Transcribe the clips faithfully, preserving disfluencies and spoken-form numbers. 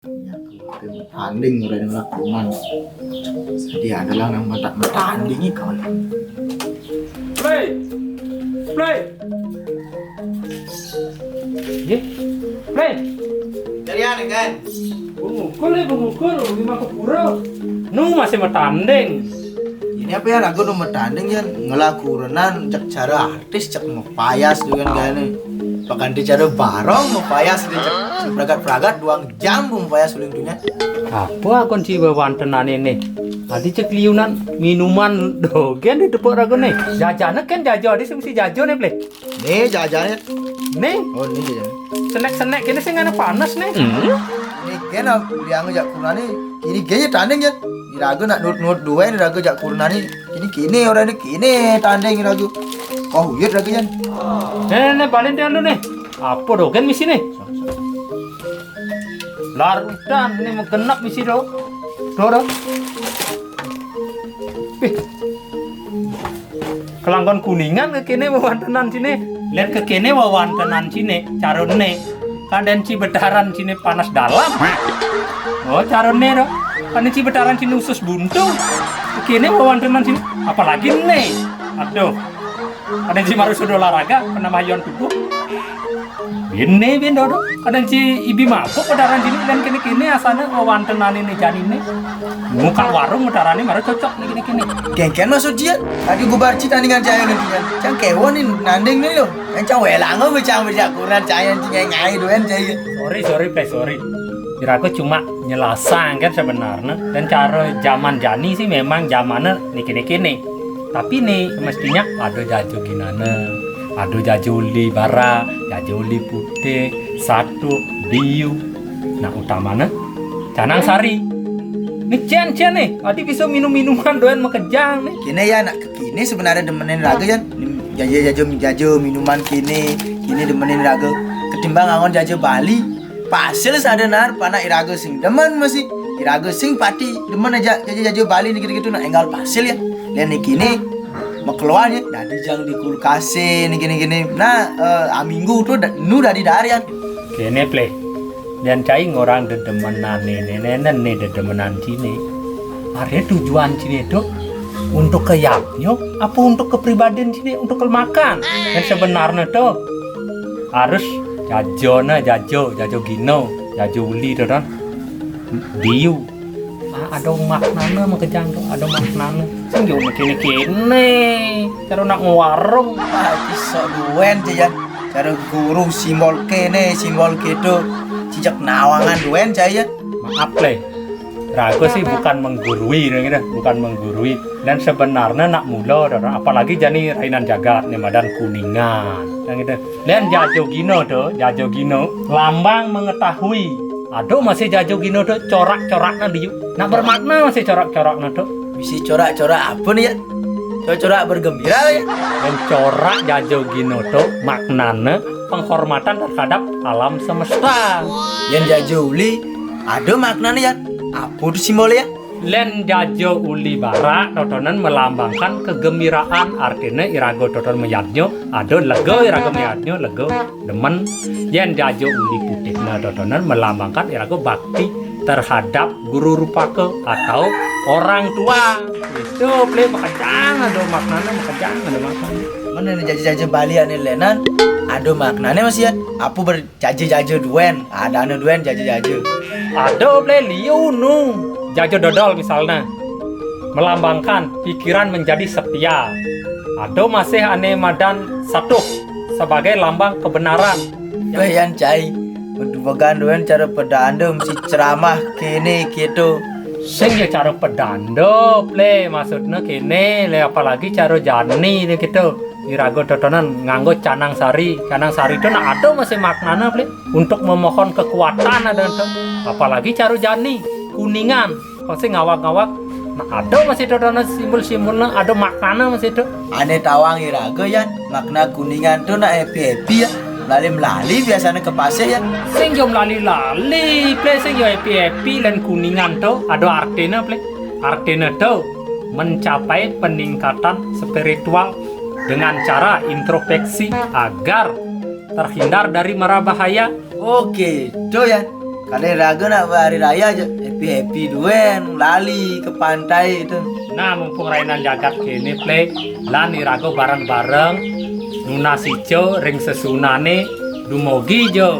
Tanding udah dengar kuman. Jadi adalah nang mata tanding kau. Play. Play. Ye. Play. Dari ane kan? Bungukul ya bungukul, lima kepura. Nu masih matanding. Ini apa ya, ragu nu matanding ya, ngelaku renan cek cara artis, cek mapayas dengan gane. Pakanti cara barong mapayas dia, cek pragat-pragat duang jam mapayas uling dunya. Apa akun ci wewantenan ini? Adi cek liunan minuman dogen di tepuk ragu nih. Jajane kan jajo, adi sing si jajo nih, Play. Nih jajane. Nih. Oh, nih jajane. Senek-senek kene sing ana panas nih. Nih kene liang jak kurunane. Ini kene tanding ya. Iraga nak nut-nut dua ini raga jak kurunane. Ini kene orang ini kene tanding raga. Kau huyut raga jan. Nih, nih, nih, paling dia lu nih. Apa dogen misi nih? Larutan nih menggenap misi do. Do, do. Ih. Kelangkon kuningan kekene wewantenan sine. Len kekene wewantenan sine, carone. Kaden ci betaran sine panas dalam. Oh, carone do. Kaden ci betaran sine usus buntu. Kekene wewantenan sine, apalagi ne. Aduh. Kaden ci maru sudah olahraga, penambahan tubuh. Bene, ben dodo. Kadang ci ibi mabuk padaran sini dan kene-kene asane wewantenane ne janine. Muka warung metarane malah cocok nih kene-kene. Kengken maksud dia? Tadi gubar ci tandingan jaya nih dia. Cang kewon nih nanding nih lo. Yang cang welango becang becak kurang jaya ci ngai-ngai doen jaya. Sorry, sorry, Play, sorry. Iraku cuma nyelasang kan sebenarnya. Dan cara zaman jani sih memang zamannya nih kene-kene. Tapi nih mestinya ada jajo ginane, ada jajo uli bara, jajo uli putih, satu, biu. Nah, utamane canang sari. Nih cian cian nih, adi bisa minum minuman doyan makejang nih. Kene ya anak kekini sebenarnya demenin raga ya. Jajo-jajo jajo minuman kini, kini demenin raga. Ketimbang angon jajo Bali, pasil sada nar pana iraga sing demen masih. Iraga sing pati demen aja jajo-jajo Bali nih gitu-gitu nah enggal pasil ya. Dan nih kini makeluar ya, dadi jang di kulkase nih gini-gini. Nah, eh, aminggu tuh da- nu dadi darian. Kene, Play. Dan cai ngorang dedemenan nih, nih, nih, nih, nih, dedemenan sini. Are tujuan sini tuh untuk keyapnya apa untuk kepribadian sini, untuk kelemakan. Dan sebenarnya tuh harus jajona, jajo, jajo gino, jajo uli tuh kan. Diu. Ah, ada maknane makejang tuh, ada maknane. Sing yo kene-kene. Cara nak ngewarung. Ah, iso duen, Jayan. Cara guru simbol kene, simbol gitu. Cicak nawangan duen, Jayan. Maaf, Play. Raga sih bukan menggurui, gitu. Bukan menggurui. Dan sebenarnya nak mula, apalagi jani rainan jagat nih, madan kuningan. Yang gitu. Dan jajo gino tuh, jajo gino, lambang mengetahui. Aduh, masih jajo gino tuh, corak-coraknya di, nak bermakna masih corak-coraknya tuh. Bisi corak-corak apa nih ya? Corak-corak bergembira ya? Dan corak jajo gino tuh, maknanya penghormatan terhadap alam semesta. Yang jajo uli, ada maknanya ya? Apa tuh simbolnya? Len jajo uli barak totonan melambangkan kegembiraan, artinya irago toton meyadnyo, ada lega irago meyadnyo, lega, demen. Yen jajo uli putih nah totonan melambangkan irago bakti terhadap guru rupaka atau orang tua. Itu, Play, makejang ada maknanya, makejang ada maknanya. Mana nih jajo-jajo Bali ane lenan? Ada maknanya masih ya? Apa ber- jajo-jajo duen, ada anu duen jajo-jajo. Ada, Play, liu nu. Jajo dodol misalnya. Melambangkan pikiran menjadi setia. Ada masih ane madan satuh sebagai lambang kebenaran. Weh, yan cai. Bedubagan duen cara pedanda mesti ceramah kene gitu. Sing ya cara pedanda, Play, maksudnya kene, le apalagi cara jani nih gitu. Irago totonan nganggo canang sari. Canang sari itu nak ada masih maknanya, Play. Untuk memohon kekuatan ada itu. Apalagi cara jani, kuningan. Pasti ngawak-ngawak. Nah, ada masih totonan simbol-simbolnya, ada maknanya masih itu. Ane tawang irago ya, makna kuningan tuh nak happy-happy ya. Lali melali biasanya ke pasir ya. Sing yo melali-lali, Play, sing yo happy-happy dan kuningan tuh ada artinya, Play. Artinya tuh mencapai peningkatan spiritual dengan cara introspeksi agar terhindar dari mara bahaya. Oke, do ya. Kadang raga nak hari raya aja happy-happy duen, lali ke pantai itu. Nah, mumpung rainan jagat kene, Ple, lan iraga bareng-bareng nunas ica ring sesunane, dumogi ja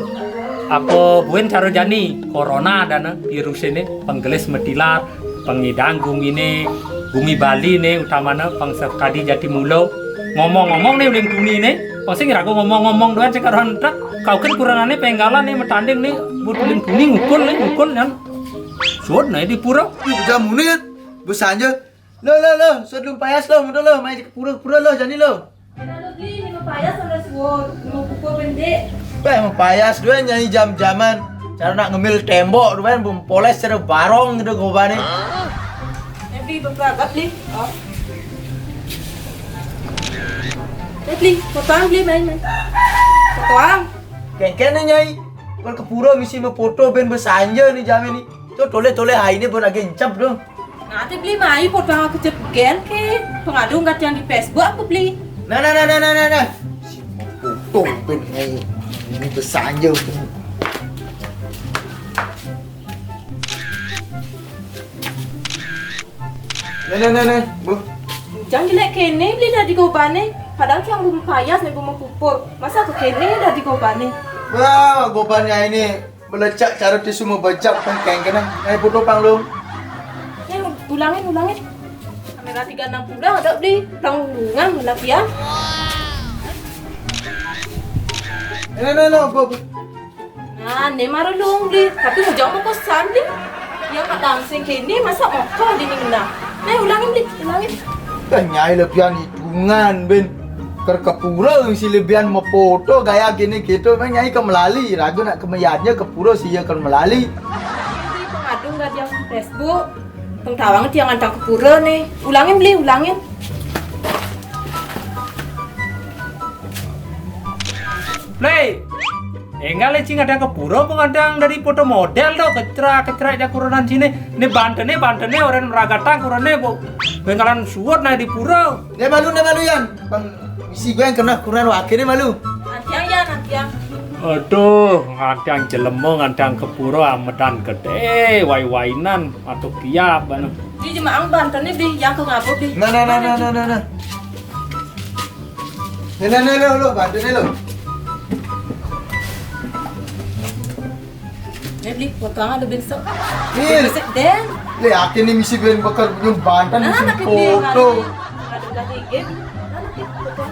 apa buin cara jani corona dana virus ini penggelis metilar, pengidang gumine, gumi Bali ne utamana pang sakadi jati mula. Ngomong-ngomong ne uling tuni ne, pang sing raga ngomong-ngomong duen sing karuhan tak. Kau kan kuranane penggalan ne matanding ne, buat uling tuni ngukul ne, ngukul ne. Suud ne di pura. Ih, jamu ne, besanja. Lo, lo, lo, suud lu payas lo, muda lo, mai ke pura, pura lo, jani lo. Lalu beli lima payas sama suud, lima pupur pendek. Weh, mau payas duen nyanyi jam-jaman. Cara nak ngemil tembok duen, bum poles cara barong gitu gobane. Tapi beberapa beli. Oh. Eh, beli, fotoan beli main, main. Fotoan. Kengkene nyai. Kal ke pura misi mefoto ben besanja ni jam ini. Tuh tole-tole hai ini pun lagi encep tuh. Nanti beli mai foto aku cep gen ke. Pengadung kat yang di Facebook aku beli. Nah, nah, nah, nah, nah, nah, nah. Si foto ben nyai. Ini besanja. Nah, nah, nah, nah, Bu. Jang jelek kene beli dadi gobane. Padahal cuma bumbu payas nih bumbu pupur. Masa aku kene dadi gobane? Wah, gobane ini melecak cara tisu mau becak pengkeng kena. Ayo foto pang lu. Nih, ulangin, ulangin. Kamera tiga enam puluh ada beli. Pang ulungan lagi ya. Nah, nah, nah, Bu. Nah, ne mara lung beli, tapi mujang mau kosan beli. Yang kat dangsing kini masa mokor di mingna. Nah, ulangin beli, ulangin. Eh, nyai lebihan hitungan, Ben. Ker ke pura si lebihan mefoto gaya gini gitu, ben nyai ke melali, ragu nak kemayatnya ke pura si ya ke melali. Pengadung gak yang Facebook, pengtawang tiang antang ke pura nih. Ulangin beli, ulangin. Play. Enggak le cing ada ke pura pengadang dari foto model do kecra kecra ja kurenan sini. Ni bantene bantene orang meragatang kurene bu. Bengkalan suwet na di pura. Dia malu, dia malu Yan. Bang isi gue yang kena kurang wakil dia malu. Antiang ya, antiang. Aduh, ngantiang jelema ngantiang ke pura amedan gede, wai-wainan atau kiap anu. Di jemaang bantene di yang ke ngabuk di. Nah, nah, nah, nah, nah, nah, nah. Nah, nah, nah, nah, lo, bantu nih lo. Jadi, potong ada besok. Nih. Besok den. Le, akhirnya misi ben bakar punya bantan. Nah, misi tapi dia foto. Ada kasih game. Nah, tapi foto.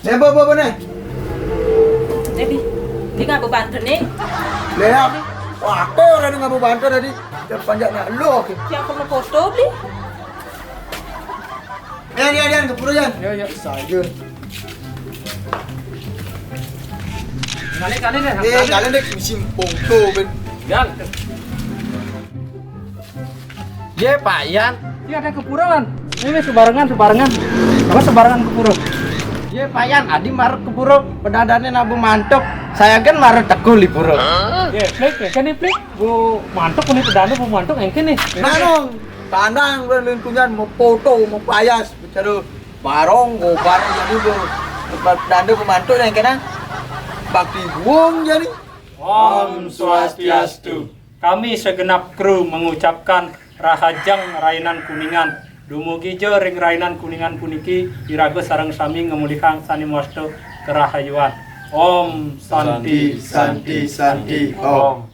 Nih, bawa, bawa, bawa, nih. Jadi, dia nggak bebantu nih. Le, ya. Wah, apa orang nggak bebantu tadi? Dia panjat nak lo, oke. Yang perlu foto beli. Yan, Yan, Yan, ke pura, Yan. Yo, yo. Saja. Kali, kali deh. Eh, kali deh, misi foto, Ben. Yan. Ye, Pak Yan. Iya, ada ke pura, Wan. Ini sebarengan, sebarengan. Apa sebarengan ke pura? Ye, Pak Yan, adi marek ke pura, pedadane nabu mantuk. Saya kan marek tegul di pura. Ye, Plik, ya kan nih, Plik? Bu mantuk, ini pedanda, bu mantuk, engke nih. Nah, Nong. Tandang dan lingkungan mau foto, mau payas, bicara barong, gobar, jadi tuh. Tempat danda pemantu yang kena bakti buang jadi. Om Swastiastu. Kami segenap kru mengucapkan Rahajeng Rainan Kuningan. Dumugi ja ring Rainan Kuningan puniki, iraga sareng sami ngamulihang sane mawasta karahayuan. Om Santi, Santi, Santi, Santi, Om.